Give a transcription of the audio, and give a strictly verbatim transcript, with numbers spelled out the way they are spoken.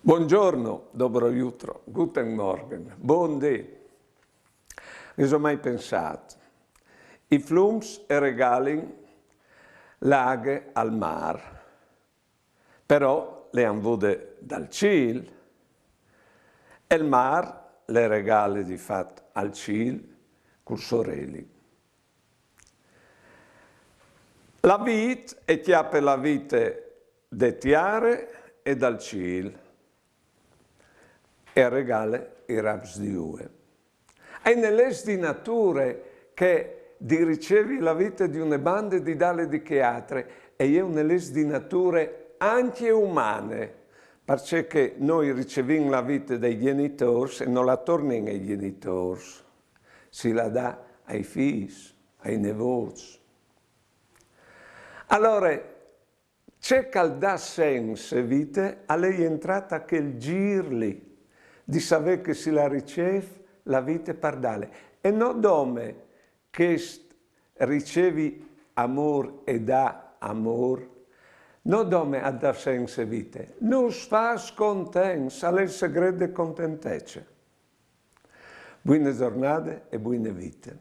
Buongiorno, dobro jutro, guten Morgen, bundì. Gh'êso mai pensât? I flums e regalin la aghe al mâr, però le àn vude dal cîl, e il mâr le regale di fat al cîl cul so reli. La vît e cjape la vite de tiare e dal cîl, e e regale i raps di ue. E je une leç di nature che di ricevi la vite di une bande e di dâle di chê altre, e je une leç di nature ancje umane, parcè che noi ricevìn la vite dai gjenitôrs e no la tornìn ai gjenitôrs, si la dà ai fîs, ai nevôts. Alore, ce che al dà sens e vite al è jentrât a chel zîr li, di savê che si la ricêf la vite par dâle. E no dome chest ricevi amôr e dâ amôr, no dome al dà sens e vite, nus fâs contents, al è il segret de contentece. Buine zornade e buine vite.